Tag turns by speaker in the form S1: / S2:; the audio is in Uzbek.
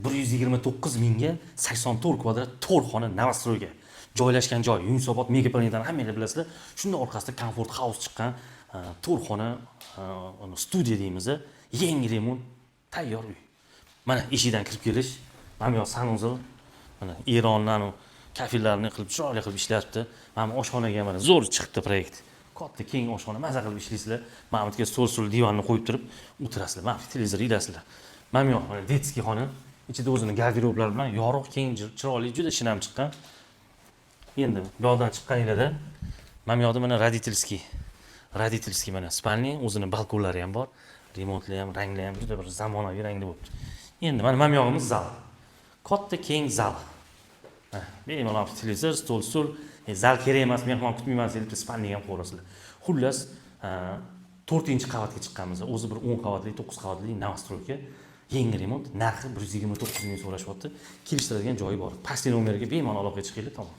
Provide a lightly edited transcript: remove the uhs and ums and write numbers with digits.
S1: 129 mingga 84 kvadrat, 4 xona, новостройка. Joylashgan joy Yunusobod, Megaplanetani hammanglar bilasizlar. Shunda orqasida Comfort House chiqqan, 4 xona, studiya deymiz, yangi remont, tayyor uy. Mana eshikdan kirib kelish, mana bu yoq санузел, mana Eronni anavi kafellarini qilib, chiroyli qilib ishlatibdi. Mana bu oshxonaga mana zo'r chiqibdi proyekt. Katta, keng oshxona, maza qilib ishlaysizlar. Mana bu yerga stol, divanni qo'yib turib o'tirasizlar. Mana bu televizor ilasizlar. Mana bu yoq mana детский xona, ichida o'zini garderoblar bilan, yorug', keng, chiroyli, juda shinam chiqqan. Endi bu yoqdan chiqqaninglarda mana bu yoqda mana родительский mana спальня, o'zini balkonlari ham bor. Remontli ham, rangli ham, juda bir zamonaviy rangli bo'libdi. Endi mana bu yog'imiz zal. Katta, keng zal. Ha, bemalol televizor, stol, stul, zal kerak emas, mehmon kutmayman deb bitta спальня ga ham qo'yasizlar. Xullas, to'rtinchi qavatga chiqqanmiz. O'zi bir 10 qavatli, 9 qavatli новостройка. Yangi remont, narxi 129 ming so'rashyapti. Kelishtiradigan joyi bor. Pastki nomerga bemalol aloqaga chiqinglar, tamom.